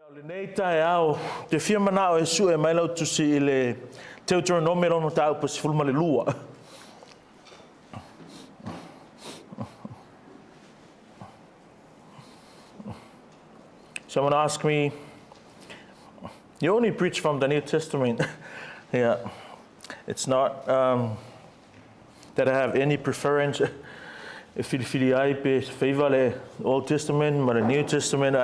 O lenei taeao, ou te fia manao e sue mai lau tusi i le Teuteronome lona mataupu 12. Someone asked me, you only preach from the New Testament. Yeah, it's not that I have any preference e filifili ai pe favor le Old Testament ma le New Testament.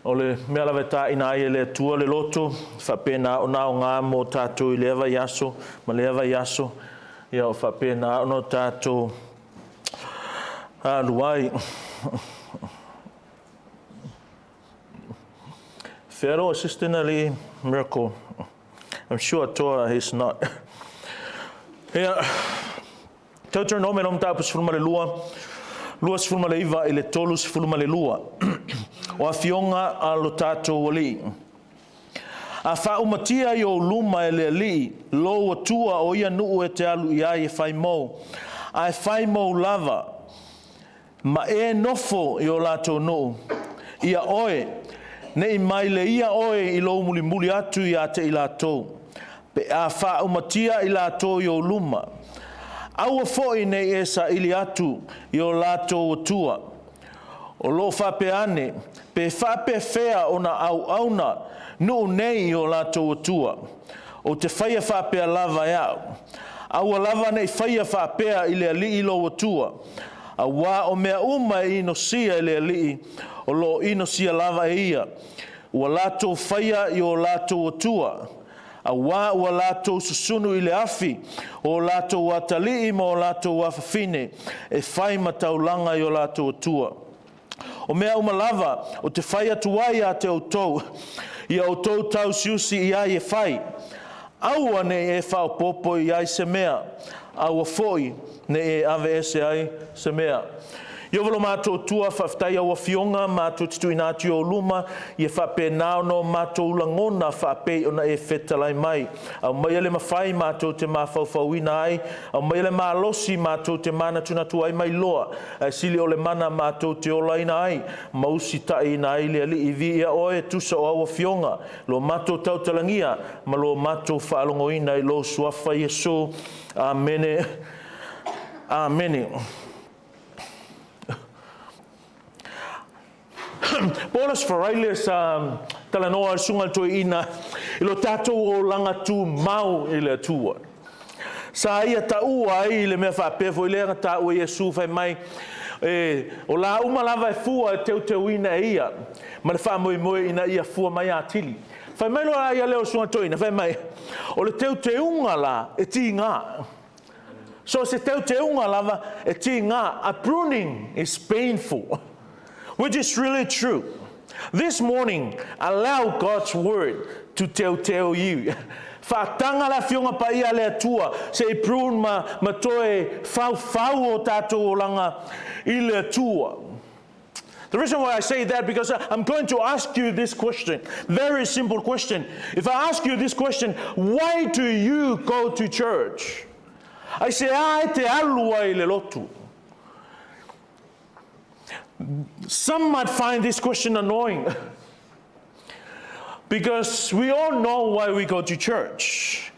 O le mea lava e tāina ai e le Atua le loto, faapena ona aoga mo tātou i lea vaiaso ma lea vaiaso, ia o faapena ona tātou alu ai. Fellow Assistant Ali Miracle. I'm sure Toa is not. Ia, Deuteronome lo mataupu 12, 29 i le 32. O afioga a lo tātou alii. A faaumatia i ou luma e le alii, lou atua o ia nuu e te alu i ai e fai mou, a e fai mou lava, ma e nofo i o latou nuu, ia oe, nei mai le ia oe i lou mulimuli atu ia te i latou, pe a faaumatia i latou i ou luma. Aua foi nei e saili atu i o latou atua. O loo faapea ane, pe faapefea ona auauna nuu nei i o latou atua. Ou te faia faapea lava e au. Aua lava nei faia faapea i le alii lou atua. Auā o mea uma e inosia e le Alii, o lo o inosia lava e ia, ua latou faia i o latou atua, auā ua latou susunu i le afi o latou atalii ma o latou afafine, e fai ma taulaga i o latou atua. O mea uma lava o te fai atu ai ia te outou, ia outou tausiusi i ai e fai. Aua nei e faaopoopo i ai se mea, aua foi nei e aveese ai se mea. Ieova lo matou Atua, faafetai i au afioga matou te tuuina atu i ou luma, ia faapena ona o matou lagona faapei ona e fetalai mai. Aumaia le mafai matou te mafaufauina ai, aumaia le malosi matou te manatunatu ai mai loa, ae sili o le mana matou te olaina ai, ma usita'iina ai le Alii. Viia Oe e tusa o au afioga, lo matou tautalagia ma lo matou faalogoina i lou Suafa Iesu. Amene. Amene. Paulus Faraile sa talanoa le susuga i le toeaina i lo tatou olaga tumau i le Atua. Sa ia taua ai le mea faapea foi lea na taua e Iesu fai mai, e, o la uma lava e fua e teuteuina e ia, ma le faamoemoe ina ia fua mai atili. Fai mai loa ia lea o le susuga i le toeaina, fai mai, o le teuteuga la e tiga. So se teuteuga lava e tiga. A pruning is painful, which is really true. This morning, allow God's word to teuteu you. Faataga le afioga paia a le Atua se i prune ma toe faufau o tātou olaga i le Atua. The reason why I say that, because I'm going to ask you this question. Very simple question. If I ask you this question, why do you go to church? I say, ai te alu ai le lotu. Some might find this question annoying, because we all know why we go to church.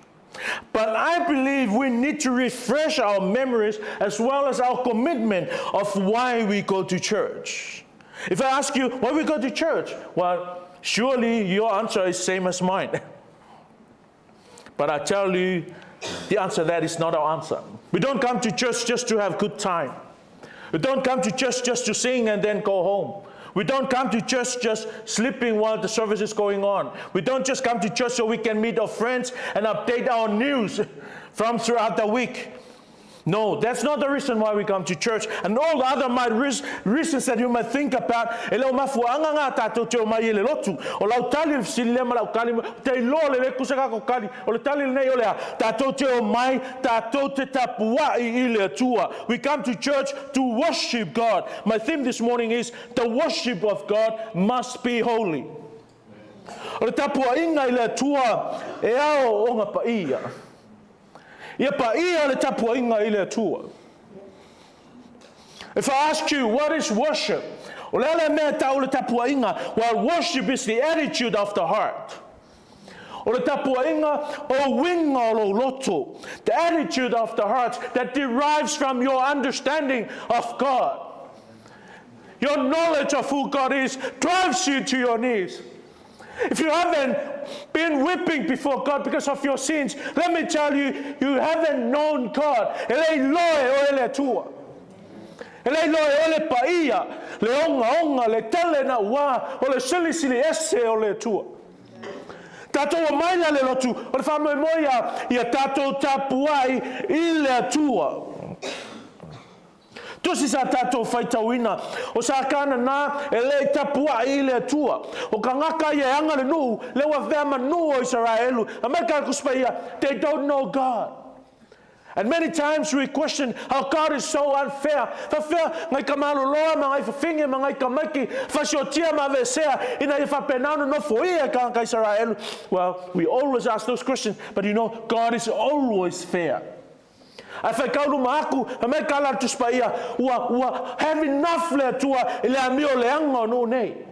But I believe we need to refresh our memories as well as our commitment of why we go to church. If I ask you why we go to church, well, surely your answer is same as mine. But I tell you, the answer that is not our answer. We don't come to church just to have good time. We don't come to church just to sing and then go home. We don't come to church just sleeping while the service is going on. We don't just come to church so we can meet our friends and update our news from throughout the week. No, that's not the reason why we come to church. And all the other might reasons that you might think about, e le o mafuaanga ngā tātou te o mai e le lotu. O lau tali le fesili lea ma lau kali, te iloa le le kusa kako kali, o le tali lenei o lea, tātou te o mai, tātou te tapua'i i le Atua. We come to church to worship God. My theme this morning is, the worship of God must be holy. O le tapua'iga i le Atua e ao ona paia. Ia paia le tapuaiga i le Atua. If I ask you, what is worship? O le a le mea e ta'u o le tapuaiga? Well, worship is the attitude of the heart. O le tapuaiga o uiga o lou loto. The attitude of the heart that derives from your understanding of God. Your knowledge of who God is drives you to your knees. If you haven't been weeping before God because of your sins, let me tell you, you haven't known God. E le iloa e oe le Atua. E le iloa e oe le paia, le ogaoga, le tele naua, o le silisili ese o le Atua. Tatou omai la i le lotu, o le faamoemoe ia, ia tatou tapuai i le Atua. Tusi sa tatou faitauina, o sa Kanana e le i tapuai i le Atua. O kagaka ia e aga le nuu, lea ua avea ma nuu o Isaraelu. Aumai ka Tusi Paia, they don't know God. And many times we question how God is so unfair. Faafefea ngai kamaloloa ma ngai fafine ma ngai tamaiti fasiotia ma aveesea ina ia faapena ona nofoia e tagata Isaraelu. Well, we always ask those questions, but you know, God is always fair. Ae faitau luma atu, fai mai ka ala a le Tusi Paia, ua, ua have enough le Atua i le amio leaga o nuu nei.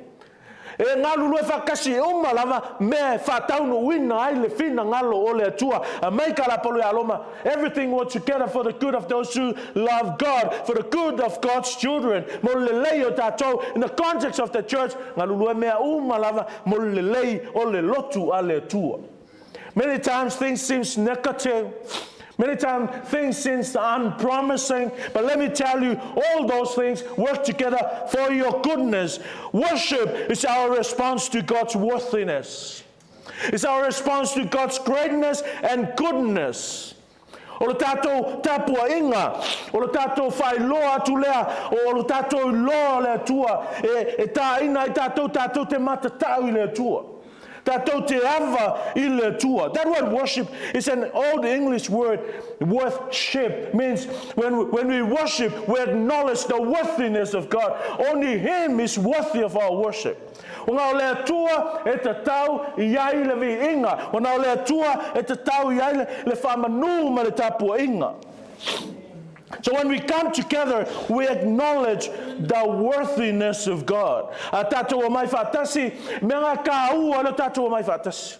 E galulue faatasi uma lava mea e faataunuuina ai le finagalo o le Atua. Aumai ka lapolu ia Roma, Everything works together for the good of those who love God, for the good of God's children. Mo le lelei o tatou, in the context of the church, galulue mea uma lava mo le lelei o le lotu a le Atua. Many times things seems negative. Many times things seems unpromising, but let me tell you, all those things work together for your goodness. Worship is our response to God's worthiness. It's our response to God's greatness and goodness. O le tatou tapuaiga, o le tatou faailoa atu lea, o le tatou iloa o le Atua e, e tāina ai tatou, tatou te matatau i le Atua. Tatou te ava i le Atua. That word worship is an old English word, worthship, means when we, when we worship, we acknowledge the worthiness of God. Only Him is worthy of our worship. Ona o le Atua e tatau i ai le viiga. Ona o le Atua e tatau i ai le, le faamanū ma le tapuaiga. So when we come together, we acknowledge the worthiness of God. A tātou omai faatasi, mea ngā kāua le tātou omai faatasi.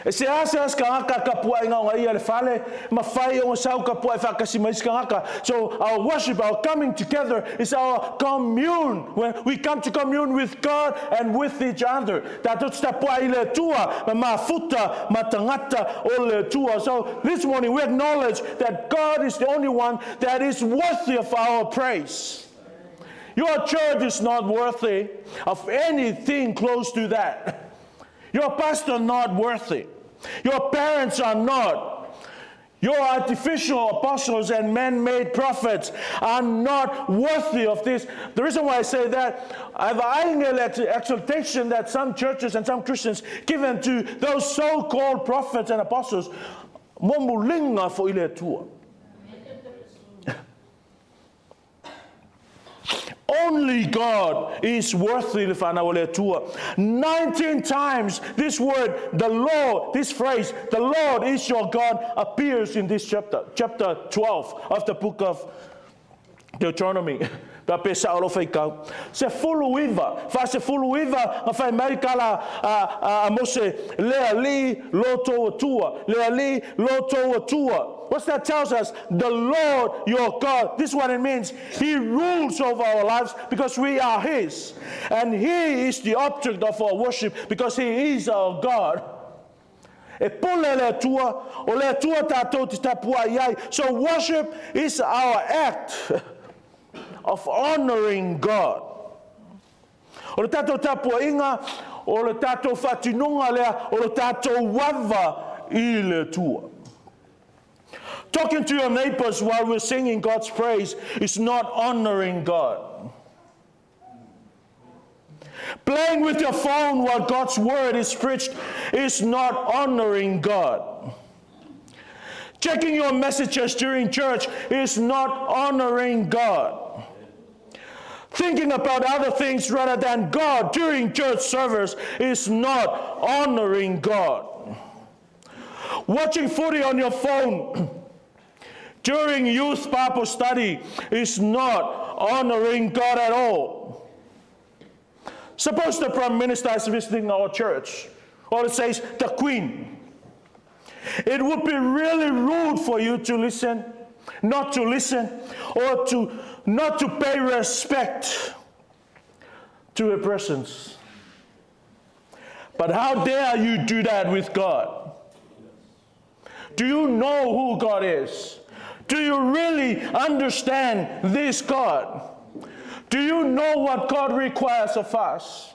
E seasea se kagaka kapuaiga o ia i le fale, mafai ona sau kapuai faatasi ma isi kagaka. So our worship, our coming together is our commune. When we come to commune with God and with each other. Tatou te tapuai i le Atua ma mafuta ma tagata o le Atua. So this morning we acknowledge that God is the only one that is worthy of our praise. Your church is not worthy of anything close to that. Your pastor not worthy. Your parents are not. Your artificial apostles and man-made prophets are not worthy of this. The reason why I say that, I've le exaltation that some churches and some Christians given to those so-called prophets and apostles, mo muliga foʻi le Atua. Only God is worthy le whanau o le Atua. 19 times this word, the Lord, this phrase, the Lord is your God, appears in this chapter, chapter 12 of the book of Deuteronomy. Pe a pe sao lo faitau. 19, 49 na fai mai ka la a, a, a Mose, le Alii lo tou Atua, le Alii lo tou Atua. What that tells us? The Lord your God. This is what it means. He rules over our lives because we are His. And He is the object of our worship because He is our God. E pule le Atua, o le Atua tatou te tapuai ai. So worship is our act of honoring God. O le tatou tapuaiga, o le tatou faatinoga lea, o le tatou ava i le Atua. Talking to your neighbors while we're singing God's praise is not honoring God. Playing with your phone while God's word is preached is not honoring God. Checking your messages during church is not honoring God. Thinking about other things rather than God during church service is not honoring God. Watching footy on your phone During youth Bible study is not honoring God at all. Suppose the Prime Minister is visiting our church, or it says the Queen. It would be really rude for you to listen, not to listen, or to not to pay respect to her presence. But how dare you do that with God? Do you know who God is? Do you really understand this God? Do you know what God requires of us?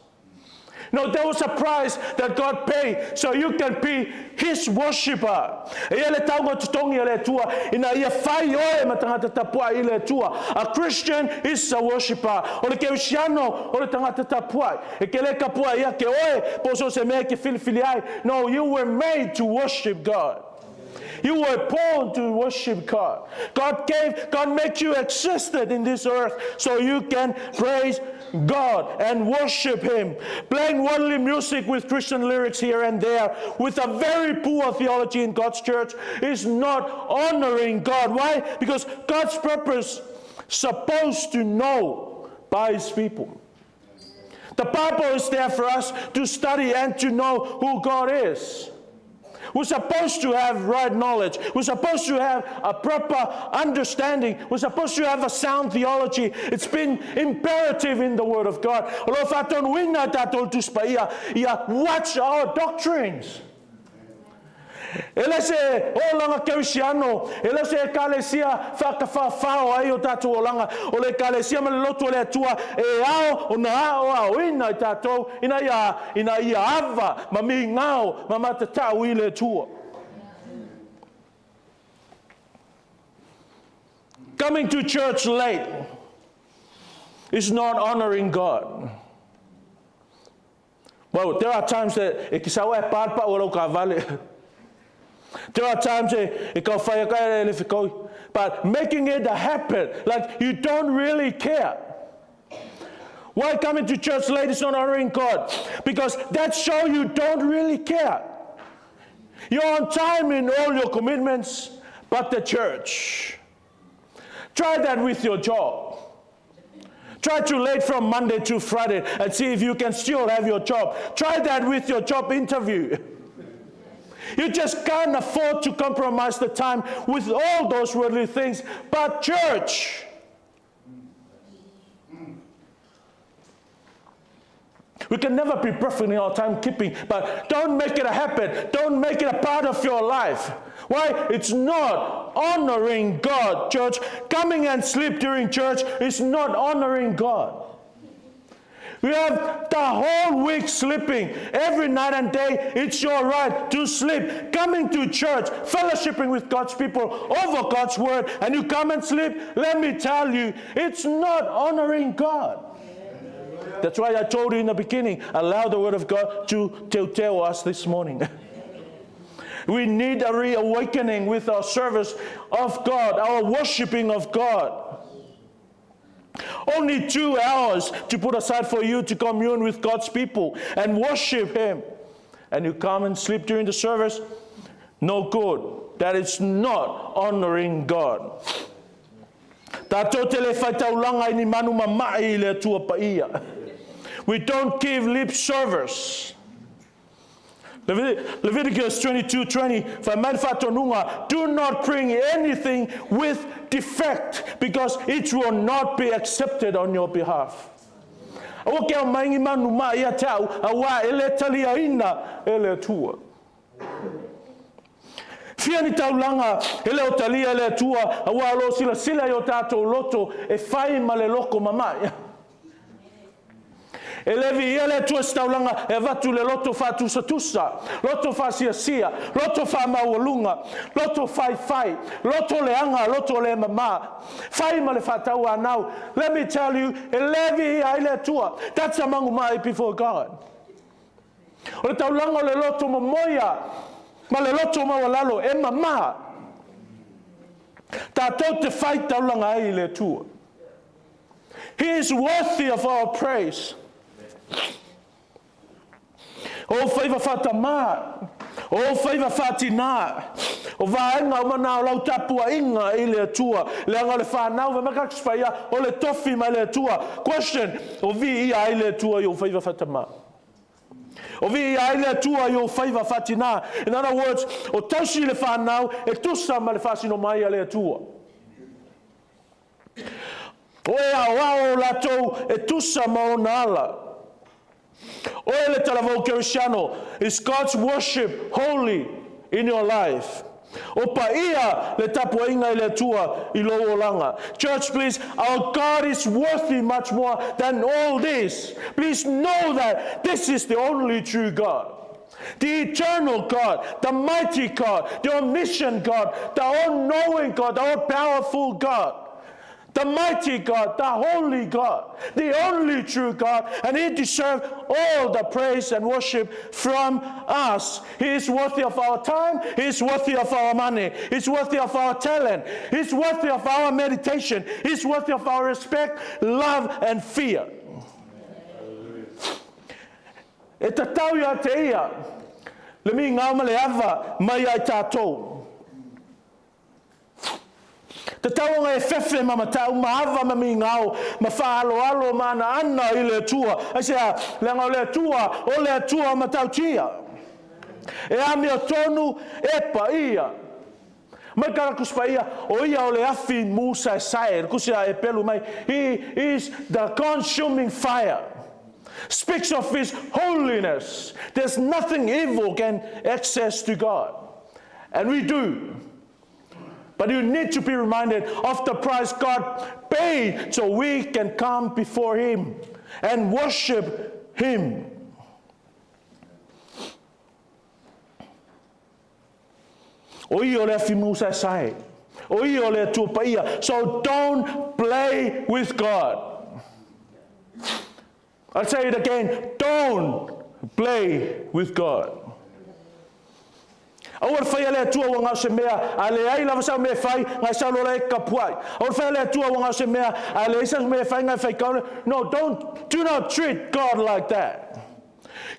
No, there was a price that God paid so you can be His worshipper. E ia le tauga totogi a le Atua, ina ia fai oe ma tagata tapuai i le Atua. A Christian is a worshipper. O le Kerisiano, o le tagata tapuai. E ke le kapuai ia ke oe, po so se mea ke filifili ai. No, you were made to worship God. You were born to worship God. God gave, God made you existed in this earth so you can praise God and worship Him. Playing worldly music with Christian lyrics here and there with a very poor theology in God's church is not honoring God. Why? Because God's purpose supposed to know by His people. The Bible is there for us to study and to know who God is. We're supposed to have right knowledge. We're supposed to have a proper understanding. We're supposed to have a sound theology. It's been imperative in the Word of God. O lo whaatonuina tātou Tusi Paia, ia watch our doctrines. E le se olaga kerisiano, e le se ekalesia whakawhawhao ai o tātou olaga, o le ekalesia ma le lotu o le Atua e ao ona aoaoina i tātou ina ia, ina ia ava ma migao ma matatau i le Atua. Coming to church late is not honoring God. Well, there are times that e ki saua e pāpā o lau ka vale. There are times e, e kau whai aka e le whikau. But making it a habit, like you don't really care. Why coming to church late is not honoring God? Because that shows you don't really care. You're on time in all your commitments, but the church. Try that with your job. Try to late from Monday to Friday and see if you can still have your job. Try that with your job interview. You just can't afford to compromise the time with all those worldly things. But church, We can never be perfect in our timekeeping, but don't make it a habit. Don't make it a part of your life. Why? It's not honoring God, church. Coming and sleep during church is not honoring God. We have the whole week sleeping. Every night and day, it's your right to sleep. Coming to church, fellowshipping with God's people over God's word, and you come and sleep, let me tell you, it's not honoring God. That's why I told you in the beginning, allow the word of God to tell us this morning. We need a reawakening with our service of God, our worshiping of God. Only 2 hours to put aside for you to commune with God's people and worship Him. And you come and sleep during the service? No good. That is not honoring God. Tātou te le whai taulanga i ni manu mamae i le Atua paia. We don't give lip service. Leviticus 22:20, whai mai whātonunga, do not bring anything with defect, because it will not be accepted on your behalf. Aua ke au maingi manu ma ia te au, aua e le talia ina e le Atua. Fia ni taulanga e le o talia e le Atua, aua lo sila sila i o tātou loto e whai ma le loko mamai. E levi ia le Atua se taulanga e avatu le loto whaatusatusa, loto whaasiasia, loto whaamaualunga, loto whaiwhai, loto leanga, loto le mama. Whai ma le whaatau anau. Let me tell you, e levi ia i le Atua. That's a mangumai before God. O le taulanga o le loto momoia, ma le loto maualalo e mama. Tātou te whai taulanga ai i le Atua. He is worthy of our praise. O whaiva whatamā, O ou faiva faatinā, o vaega uma na o lau tapuaiga i le Atua, leaga o le fanau, fai mai le Tusi Paia, o le tofi mai le Atua. Question, o viia ai le Atua i ou faiva faatamā? O viia ai le Atua i ou faiva faatinā? In other words, o tausi le fanau e tusa ma le faasino mai a le Atua. O e aoao latou e tusa ma ona ala. O e le talavou kerisiano, is God's worship holy in your life? O paia le tapuaiga i le Atua i lou olaga. Church, please, our God is worthy much more than all this. Please know that this is the only true God. The eternal God, the mighty God, the omniscient God, the all-knowing God, the all-powerful God, the mighty God, the holy God, the only true God, and He deserves all the praise and worship from us. He is worthy of our time, He is worthy of our money, He is worthy of our talent, He is worthy of our meditation, He is worthy of our respect, love, and fear. E tatau ia te ia, le migao ma le ava mai ai tātou. Tatau ona e fefe ma matau ma ava ma migao ma faaaloalo ma anaana i le Atua. Aisea? Leaga o le Atua, o le Atua matautia. E amiotonu e paia. Mai ka Tusi Paia, o ia o le afi musaesae. Le tusi a Hepelu mai, He is the consuming fire. Speaks of His holiness. There's nothing evil can access to God. And we do. But you need to be reminded of the price God paid so we can come before Him and worship Him. O ia o le afi musaesae. O ia o le Atua paia. So don't play with God. I'll say it again. Don't play with God. Aua le faia le Atua ua na o se mea, a leai lava sau mea e fai, ngai sau loa e kapuai. Aua le faia le Atua ua na o se mea, a leai sau mea e fai, ngai fai kaule. No, don't, do not treat God like that.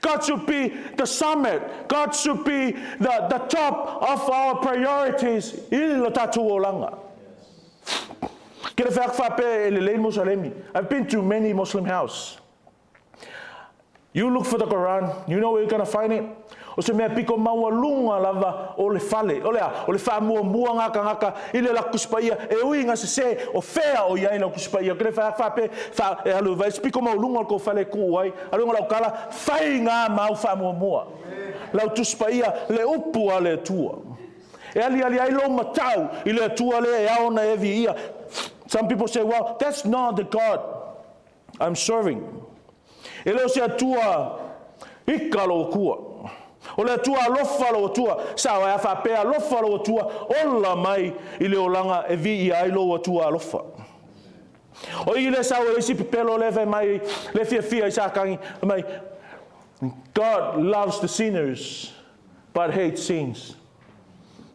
God should be the summit. God should be the top of our priorities i lo tatou olaga. Ke le whai whape e le lei Musalemi. I've been to many Muslim house. You look for the Quran, you know where you're going to find it? O se mea piko maualuga lava o le fale. O le a? O le faamuamua ngā kangaka i le laku Tusi Paia e ui ngā sesē o fea o i ai lau Tusi Paia. Ke le whai whape, wha, e alu vai se piko maualuga o le kou fale e kuu ai. Alu ngā lau kala, fai ngā mau faamuamua. Lau Tusi Paia, le upu a le Atua. E aliali ai lou matau i le Atua lea e ao ona e viia. Some people say, well, that's not the God I'm serving. E le o se Atua ika lou Atua. O le Atua alofa lou Atua. Sao ai a faapea alofa lou Atua, ola mai i le olaga e viia ai lou Atua alofa. O i le sau e le isi pepelo le fai mai le fiafia i Satani, fai mai, God loves the sinners, but hates sins.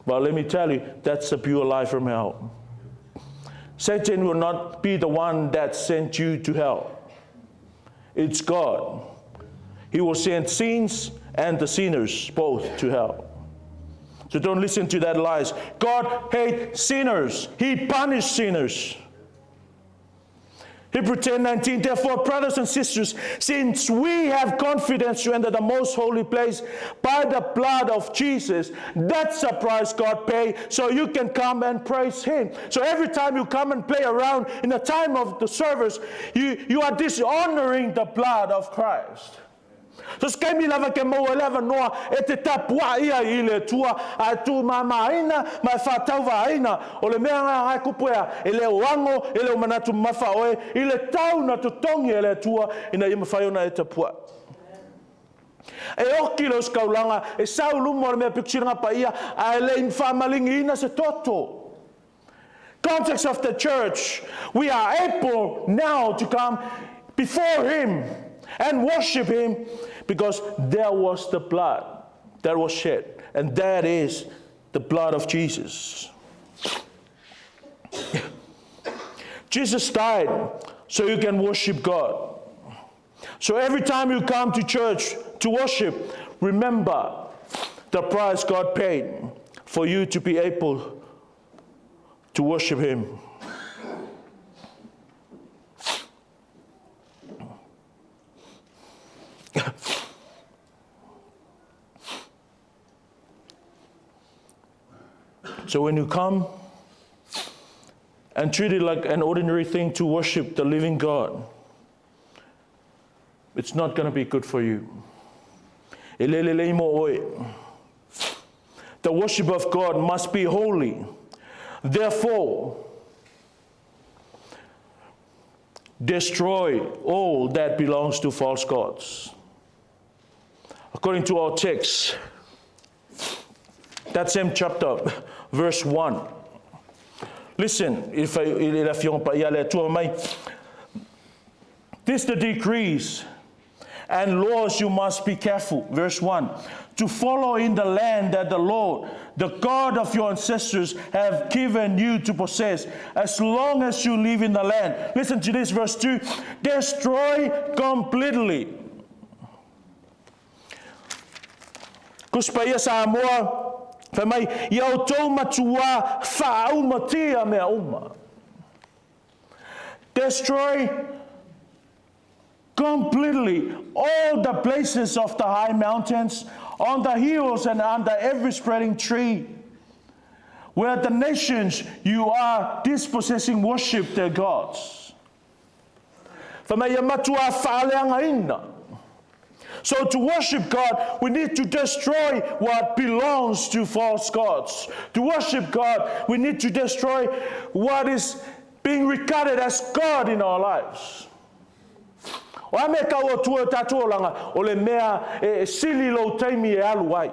Well, let me tell you, that's a pure lie from hell. Satan will not be the one that sent you to hell. It's God. He will send sins and the sinners both to hell. So don't listen to that lies. God hates sinners. He punishes sinners. Hebrew 10:19, therefore, brothers and sisters, since we have confidence to enter the most holy place by the blood of Jesus, that's a price God paid so you can come and praise Him. So every time you come and play around in the time of the service, you are dishonoring the blood of Christ. So se taimi lava ke maua ai le avanoa e te tapuai ai i le Atua, a e tūmāmāina ma e faatauvaaina, o le mea nga ngae kupu ea, e le o ago, e le o manatu mamafa oe i le tau na totogi e le Atua ina ia mafai ona e tapuai. E oki le osikaulaga, e sau luma o le mea pito paia, a e le i faamaligiina se toto. Context of the church, we are able now to come before Him and worship Him because there was the blood that was shed, and that is the blood of Jesus. Jesus died so you can worship God. So every time you come to church to worship, remember The price God paid for you to be able to worship Him. So when you come and treat it like an ordinary thing to worship the living God, it's not going to be good for you. The worship of God must be holy. Therefore, destroy all that belongs to false gods. According to our text, that same chapter, verse 1. Listen, if I this the decrees and laws you must be careful. Verse 1. To follow in the land that the Lord, the God of your ancestors, have given you to possess, as long as you live in the land. Listen to this, verse 2. Destroy completely. Tusi Paia Samoa, fai mai, Ia outou matuā faaumatia mea uma. Destroy completely all the places of the high mountains, on the hills and under every spreading tree, where the nations you are dispossessing worship their gods. Fai mai ia matuā faaleagaina. So to worship God, we need to destroy what belongs to false gods. To worship God, we need to destroy what is being regarded as God in our lives. O a mea kau o tua o tātou olanga, o le mea e sili lou taimi e alu ai.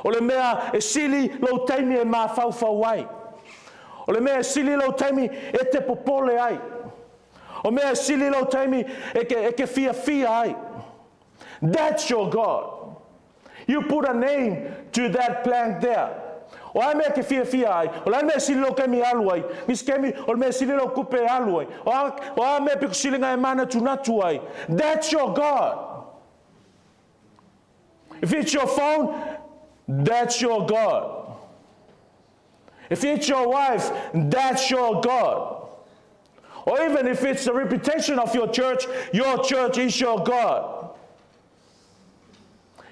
O le mea e sili lou taimi e mafaufau ai. O le mea e sili lou taimi e te popole ai. O mea e sili lou taimi e ke, e ke fiafia ai. That's your God. You put a name to that plank there. O a mea ke fiafia ai, o le a mea e sili lou taimi e alu ai, nisi taimi o le mea e sili lou kupe e alu ai, o a, o a mea piko silinga e manatunatu ai. That's your God. If it's your phone, that's your God. If it's your wife, that's your God. Or even if it's the reputation of your church, your church is your God.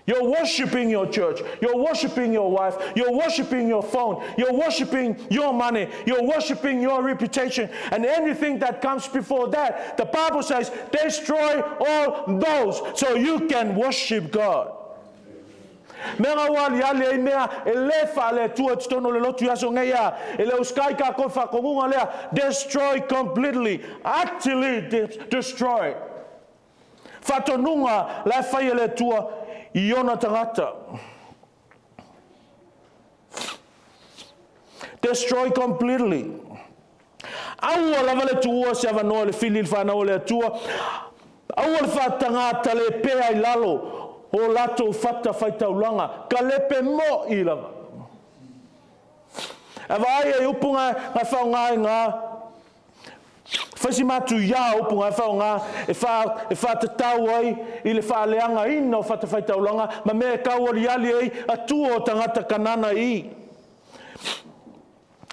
You're worshiping your church. You're worshiping your wife. You're worshiping your phone. You're worshiping your money. You're worshiping your reputation. And anything that comes before that, the Bible says, destroy all those so you can worship God. Mea ngā wā ali ai mea e le wha le tua totonu o le lotu i aso nei a e le uskai ka koe whakongunga lea destroy completely utterly destroy Whatonunga la e whai e le Atua i ona tangata. Destroy completely. Aua lava le tuua se avanoa le fili le whanau o le Atua. Aua le whaatanga tale pea i lalo o latou fata whaitaulanga. Ka lepe mo i lava. E vaai ai upu nga nga whaonga i ngā Whaisi mātu i a upu ngā whaonga e wha, e whātatau ai i le whaaleagaina o whatawhaitaulanga ma mea e kaualiali ai a tua o tangata Kanana i.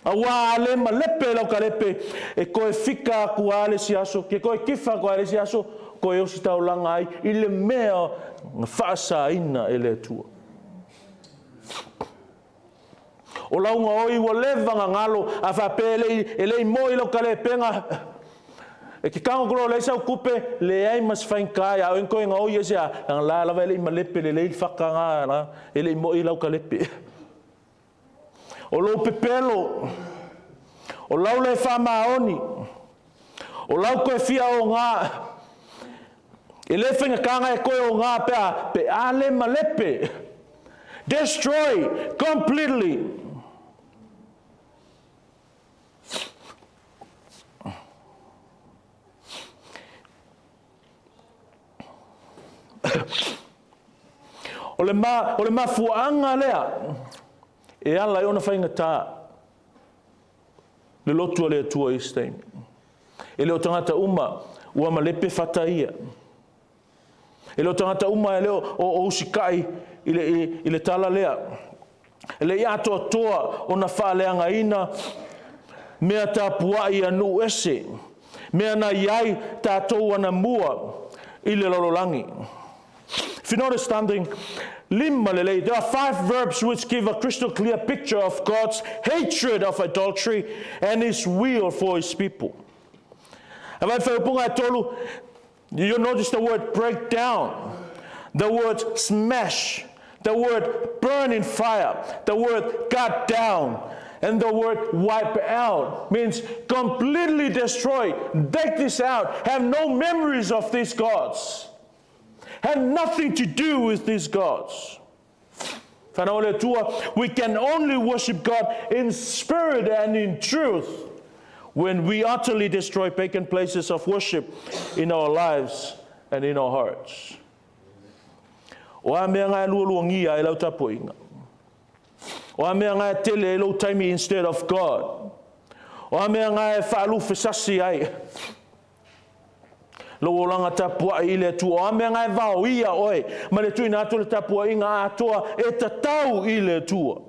Auā a le ma lepe lau ka lepe e koe fika aku a le si aso, ke koe kifa aku a le si aso, koe osi taulanga ai i le mea nga whaasaina e le Atua. O lauga oi ua leva gagalo a faapea e le i e le i moi lau kalepenga e ke kago kolo leai sau kupe leai ma se faigata ia oe koe gaoi ai se a leaga la lava e le i malepe lelei le faka ga la e le i moi lau kalepe. O lou pepelo o lau le faamaoni o lau koe fia oga e le faigata e koe oga pe a pe a le malepe. Destroy completely. O le ma, o le mafuaaga lea e ala ai ona faigata le lotu a le Atua i isi taimi. E le o tagata uma ua malepe fata ia. E le o tagata uma e le o, o, o usikai i le tala lea. E le i atoatoa ona faaleagaina mea tapuai a nuu ese, mea na i ai tatou anamua i le lalolagi. If you notice something, lima lelei, there are five verbs which give a crystal clear picture of God's hatred of idolatry and His will for His people. You notice the word break down, the word smash, the word burn in fire, the word cut down, and the word wipe out means completely destroy, take this out, have no memories of these gods, have nothing to do with these gods. We can only worship God in spirit and in truth when we utterly destroy pagan places of worship in our lives and in our hearts. O a mea ngai lualuangia e lau tapuaiga. O a mea ngai tele e lou taimi instead of God. O a mea ngai whaalufesasi ai. Lou olaga tapuai i le Atua. O a mea ngai vaoia oe. Ma le tuuina atu le tapuaiga atoa e tatau i le Atua.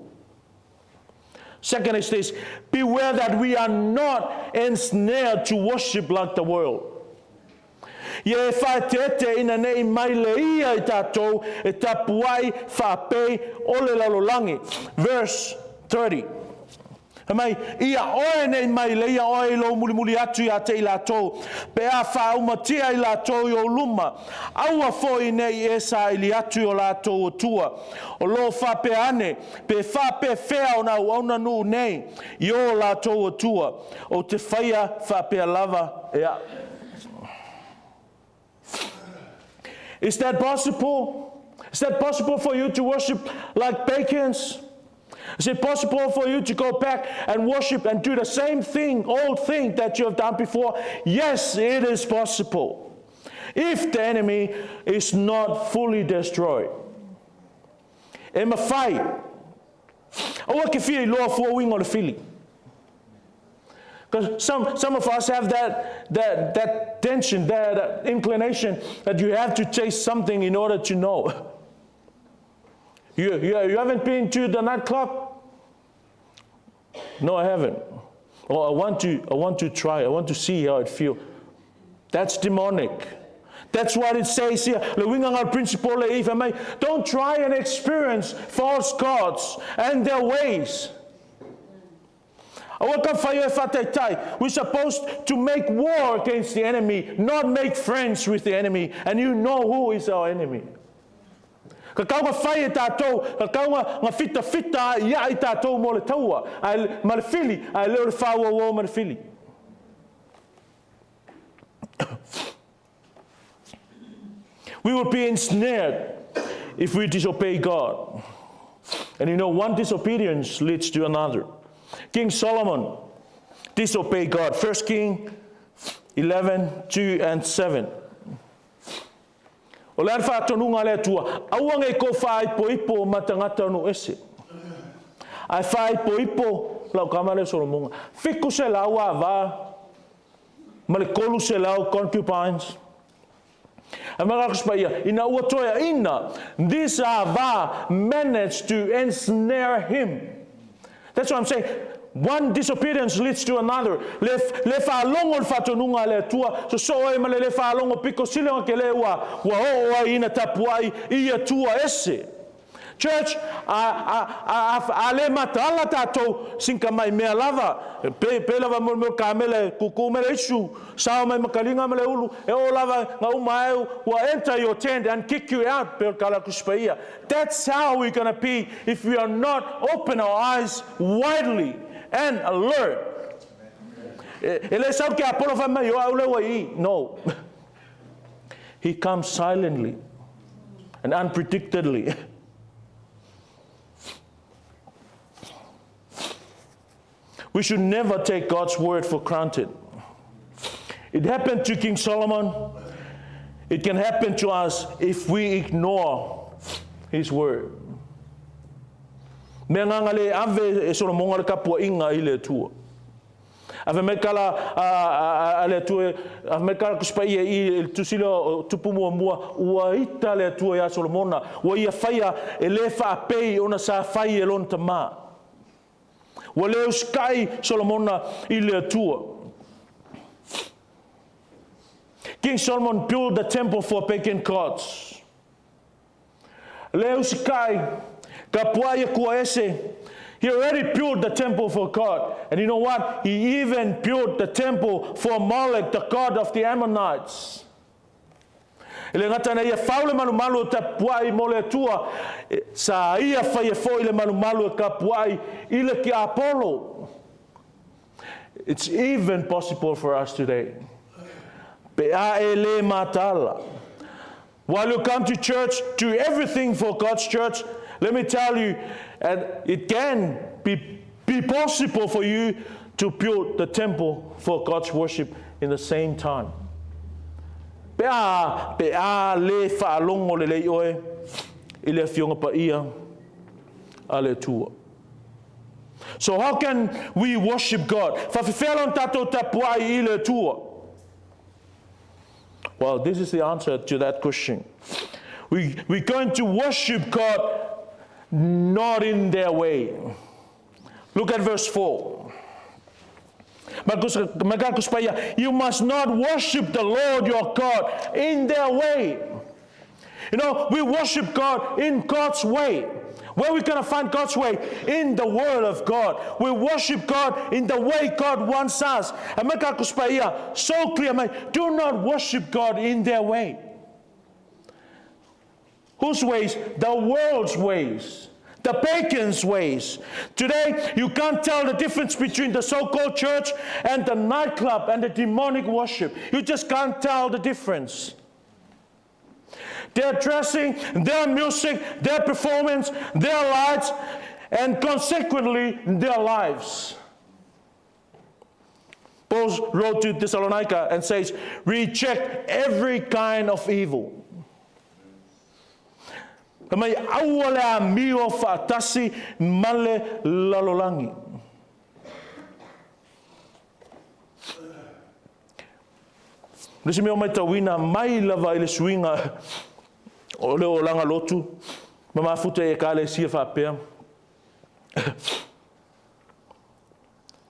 Second is this, beware that we are not ensnared to worship like the world. Ia e faaeteete ina ne i maileia i tatou e tapuai faapei o le lalolagi. Verse 30. Fai mai, Ia oe ne i maileia oe i lou mulimuli atu ia te i latou, pe a faaumatia i latou i ou luma, aua foi ne i e saili atu i o latou atua. O lo o faapea ane, pe faapefea ona auauna nuu nei i o latou atua, ou te faia faapea lava e au. Is that possible? Is that possible for you to worship like pagans? Is it possible for you to go back and worship and do the same thing, old thing that you have done before? Yes, it is possible. If the enemy is not fully destroyed. E mafai. Aua ke fia iloa fua uiga o le fili. Because some of us have that tension, that inclination that you have to taste something in order to know. You haven't been to the nightclub? No, I haven't. Oh, I want to try. I want to see how it feels. That's demonic. That's what it says here. Le uiga o le principle e fai mai. Don't try and experience false gods and their ways. Aua ka fai e whataitai. We're supposed to make war against the enemy, not make friends with the enemy. And you know who is our enemy. Ka kau nga fai e tātou, ka kau nga fita fita ia i tātou mo le taua, ai, ma le fili, ai leo le whāua ma le fili. We will be ensnared if we disobey God. And you know, one disobedience leads to another. King Solomon disobeyed God. 1 King 11, 2 and 7. O le a le faatonuga a le Atua, aua nei kou faaipoipo ma tagata o nuu ese. Ae faaipoipo lau tama lea o Solomoga, 700 ava ma le 300 concubines. Ae mai Marcus Paia, ina ua toeaina, this ava managed to ensnare him. That's what I'm saying. One disobedience leads to another. Le, le faalogo le faatonuga a le Atua, sosoo ai ma le le faalogo piko sili ona kele ua, ua oo ai ina tapuai i Atua ese. Church, a, a, a, a, a le mataala tatou sinka mai mea lava, pe, pe lava mo le kamele, kuku me le isu, sao mai makaliga ma le ulu, e oo lava nga uma ai ua enter your tent and kick you out, pe o le kala kusipaia. That's how we're gonna be if we are not open our eyes widely and alert. E, e le sau ke Apollo fai mai, o au le ua i. No. He comes silently and unpredictedly. We should never take God's word for granted. It happened to King Solomon. It can happen to us if we ignore his word. Mea nganga le ave e Solomonga le kapuaʻiga i le Atua. A fai mai tala a le Atua, a fai mai tala Tusi Paia i le tusi lea o Tupu Muamua, ua ita le Atua ia Solomona, ua ia faia e le faapei ona sa fai e lona tamā. Ua le usitai Solomona i le Atua. King Solomon built the temple for pagan gods. Le usitai, tapuai Atua ese. He already built the temple for God. And you know what? He even built the temple for Molech, the god of the Ammonites. E le gata na ia fau le malumalu o tapuai mo le Atua, sa ia faia foi le malumalu e tapuai i le tiapolo. It's even possible for us today. Pe a e le mataala. While you come to church, do everything for God's church, let me tell you, and it can be possible for you to build the temple for God's worship in the same time. Pe a, pe a le faalogo lelei oe i le Afioga Paia a le Atua. So how can we worship God? Faafefea la ona tatou tapuai i le Atua? Well, this is the answer to that question. We're going to worship God not in their way. Look at verse 4. You must not worship the Lord your God in their way. You know, we worship God in God's way. Where are we going to find God's way? In the Word of God. We worship God in the way God wants us. And so clear, man, do not worship God in their way. Whose ways? The world's ways. The pagans' ways. Today, you can't tell the difference between the so-called church and the nightclub and the demonic worship. You just can't tell the difference. Their dressing, their music, their performance, their lights, and consequently, their lives. Paul wrote to Thessalonica and says, reject every kind of evil. Ka mai aua le amio faatasi ma le lalolagi. O le isi mea ua matauina mai lava i le suiga o le olaga lotu ma mafuta i Ekalesia faapea,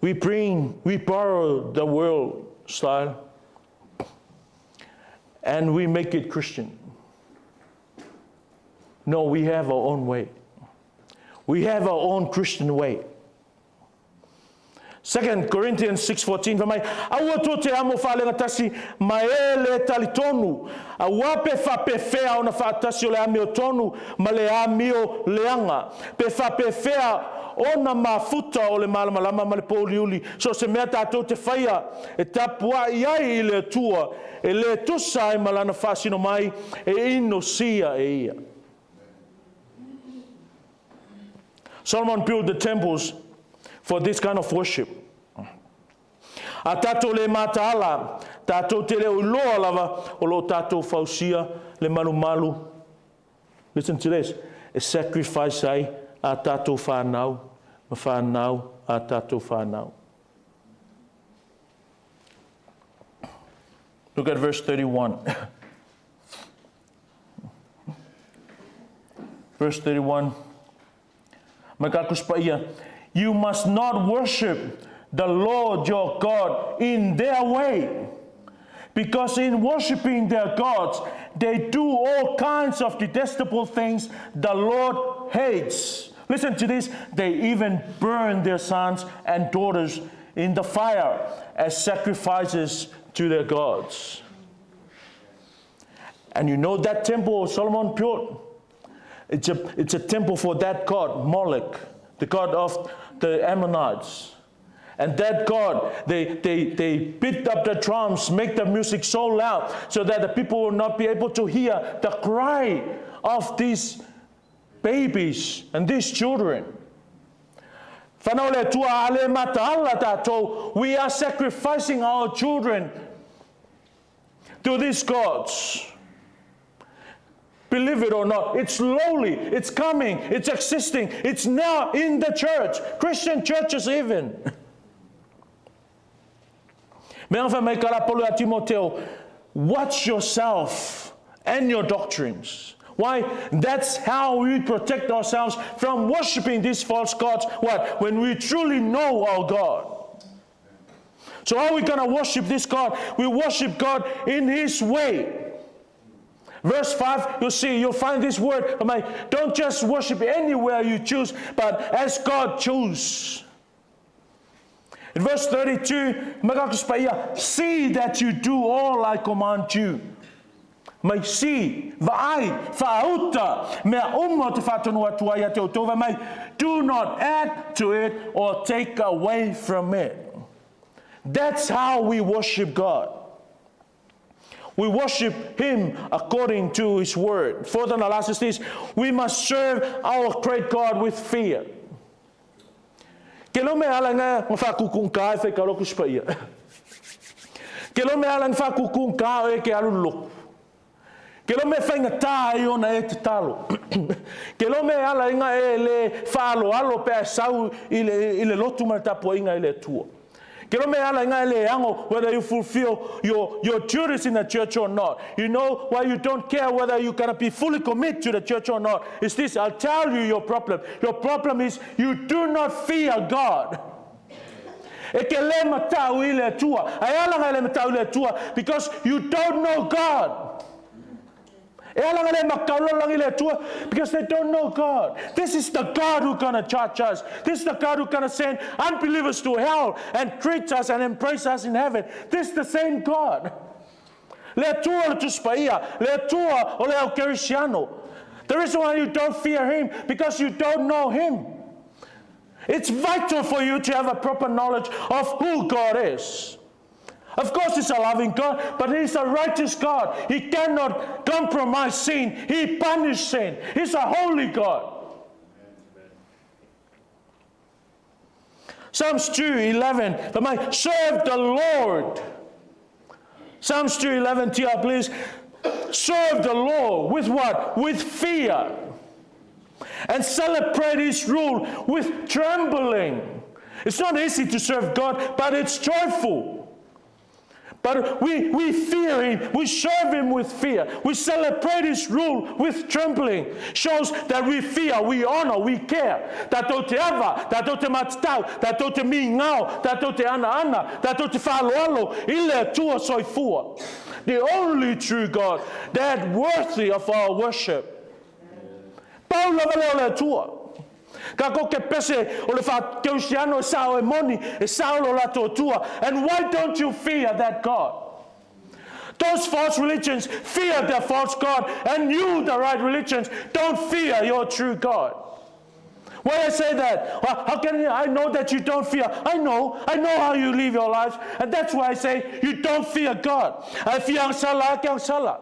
We bring, we borrow the world style and we make it Christian. No, we have our own way. We have our own Christian way. 2 Corinthians 6:14 fai mai, Aua tou te amo faalegatasi ma e le talitonu, aua pe faapefea ona faatasi o le amiotonu ma le amio leaga, pe faapefea ona mafuta o le malamalama ma le pōuliuli, so o se mea tatou te faia e tapuai ai i le Atua, e le tusa ai ma Lana faasino mai, e inosia e Ia. Solomon built the temples for this kind of worship. A tatou le mataala, tatou te le o iloa lava o lo o tatou fausia le malumalu. Listen to this, e sacrifice ai a tatou whanau ma whanau a tatou whanau. Look at verse 31. Verse 31. You must not worship the Lord your God in their way. Because in worshiping their gods, they do all kinds of detestable things the Lord hates. Listen to this. They even burn their sons and daughters in the fire as sacrifices to their gods. And you know that temple Solomon built? It's a, it's a temple for that god, Moloch, the god of the Ammonites. And that god, they beat up the drums, make the music so loud so that the people will not be able to hear the cry of these babies and these children. Whanau le Atua, a le mataala tatou, we are sacrificing our children to these gods. Believe it or not, it's slowly, it's coming, it's existing, it's now in the church, Christian churches even. Mea fai mai kala Polo ia Timoteo, watch yourself and your doctrines. Why? That's how we protect ourselves from worshiping these false gods. What? When we truly know our God. So how are we going to worship this God? We worship God in His way. Verse 5, you'll see, you'll find this word. Don't just worship anywhere you choose, but as God chooses. In verse 32, see that you do all I command you. Mai si, vaai, whaauta, mea uma te whātonu atua ia te o tova mai. Do not add to it or take away from it. That's how we worship God. We worship Him according to His word. Further analysis is this, we must serve our great God with fear. Ke lo me ala nga whakukung ka e whaikaro ku. Ke lo me ala nga whakukung ka e ke alu loku. Ke lo me whainga tā i ona e te talo. Ke lo me ala inga e le whaalo alo pe a sau i le lotu ma le tapua inga i le tua. Ke lo me ala inga e le ango whether you fulfill your duties in the church or not. You know why you don't care whether you're going to be fully committed to the church or not. It's this, I'll tell you your problem. Your problem is you do not fear God. E ke le matau i le tua. Ai ala ngai le matau i le tua because you don't know God. Because they don't know God. This is the God who's going to judge us. This is the God who's going to send unbelievers to hell and treat us and embrace us in heaven. This is the same God. Le atua le tuspaia, le atua o le au kerisiano. The reason why you don't fear Him, because you don't know Him. It's vital for you to have a proper knowledge of who God is. Of course, He's a loving God, but He's a righteous God. He cannot compromise sin. He punishes sin. He's a holy God. Psalms 2:11, serve the Lord. Psalms 2:11, TR, please. Serve the Lord with what? With fear. And celebrate His rule with trembling. It's not easy to serve God, but it's joyful. But we fear Him. We serve Him with fear. We celebrate His rule with trembling. Shows that we fear, we honor, we care. Tātou te ava, tātou te matatau, tātou te mingao, tātou te ana ana, tātou te whaloalo, i le atua soifua. The only true God, that worthy of our worship. Pau lava leo le atua. Ka ko ke pese o le whakeusiano e sao e moni, e sao lo lato atua. And why don't you fear that God? Those false religions fear their false God, and you, the right religions, don't fear your true God. Why I say that? Well, how can I know that you don't fear? I know how you live your lives, and that's why I say you don't fear God. I fear ang sala ke ang sala.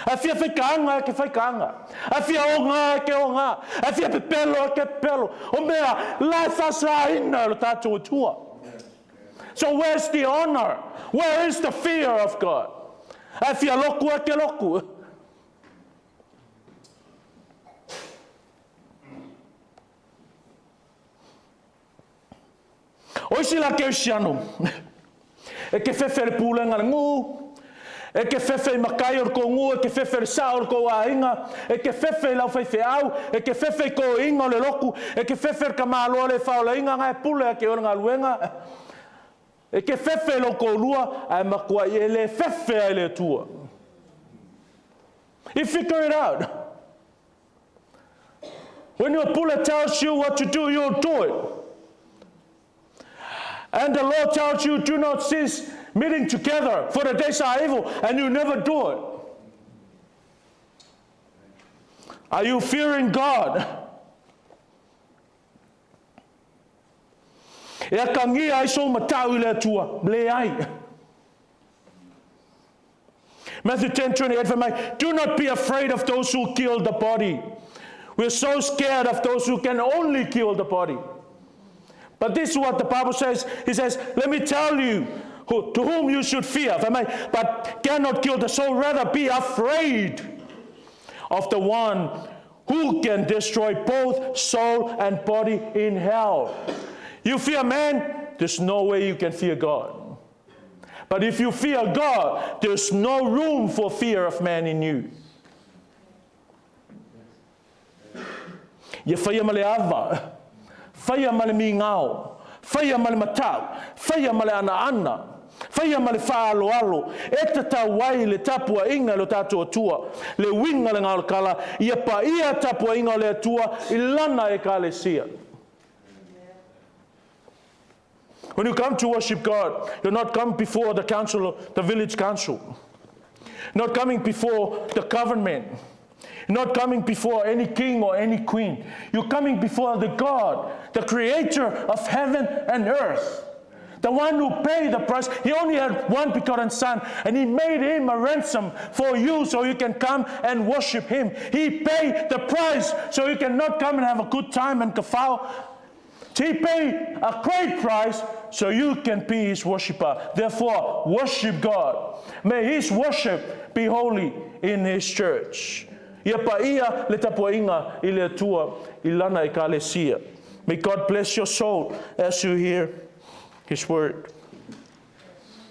A fia whaikaanga ke whaikaanga. A fia o ngā ke o ngā. A fia pepelo ke pepelo. O mea, la sasa ina lo tātou atua. So where's the honor? Where is the fear of God? A fia loku e ke loku. O isi la ke usiano. E ke whewhe le pūlenga le ngū. E ke whewhe i makai o ko ngu, e ke whewhe le sa o ko ainga, e ke whewhe i lau whaiwhe au, e ke whewhe i ko inga o le loku, e ke whewhe le kamaloa le whaola inga ngai pule a ke o ngā luenga. E ke whewhe lo ko lua, a makua i e le whewhe ai le tua. You figure it out. When your pule tells you what to do, you'll do it. And the Lord tells you, do not cease meeting together, for the days are evil, and you never do it. Are you fearing God? E akangia ai so matau i le atua, le ai. Matthew 10:28, do not be afraid of those who kill the body. We're so scared of those who can only kill the body. But this is what the Bible says. He says, let me tell you to whom you should fear, but cannot kill the soul. Rather be afraid of the one who can destroy both soul and body in hell. You fear man, there's no way you can fear God. But if you fear God, there's no room for fear of man in you. Ia faia ma le ava, faia ma le migao, faia ma le matau, faia ma le anaana, faia ma le faaaloalo, e tatau ai le tapuaiga i lo tatou Atua. Le uiga o le gaolokala, ia paia tapuaiga o le Atua i lana ekalesia. When you come to worship God, you're not come before the council, the village council. Not coming before the government. Not coming before any king or any queen. You're coming before the God, the creator of heaven and earth. The one who paid the price. He only had one begotten son, and he made him a ransom for you so you can come and worship him. He paid the price so you cannot come and have a good time and kafao. He paid a great price so you can be his worshiper. Therefore, worship God. May his worship be holy in his church. Ia paia le tapuaiga i le Atua i lana ekalesia. May God bless your soul as you hear his word.